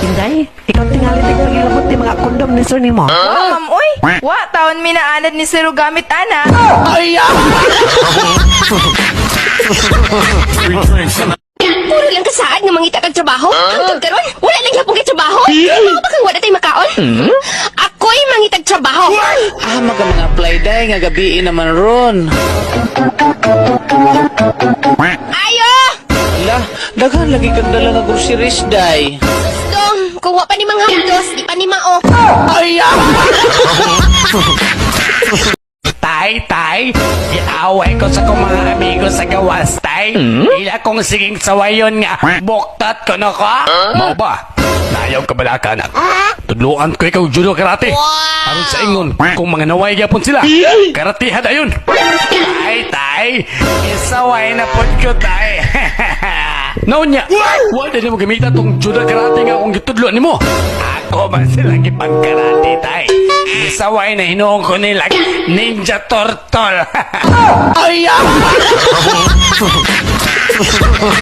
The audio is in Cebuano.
Inday, ikaw tingali nagpangilabot ni mga kondom ni sir nimo. Wa, ma'am, uy. Wa, taon minaanad ni Sir gamit ana. Puro lang kasaad nga mangita kag trabaho. Hangtod karon, wala lang gyapon kay trabaho. Mao ba kang wala tay makaon? Ako'y mangitag trabaho. Ah, maga mga apply day nga gabi naman ron. Ayo! Ala, daghan lagi kag dala nga groceries day. Dong, kung wa pa ni mga hapdos, di pa ni mao. Tay, tay, iaway ko sa kong mga amigo sa gawas, tay. Ila kong siging sawayon nga, buktat ko na ko. Mao ba? Nayaw ka bala ka, anak. Tudluan ko ikaw judo karate. Aron sa ingon, kung mga naway gyapon sila, karatehan ayon. Tay, tay, isaway na pod ko, tay. Naunya, wala na mo gamita tong judo karate nga akong gitudlo nimo. Ako man sila gipangkarate, tay. Gisaway na hinuon ko nila Ninja Turtle.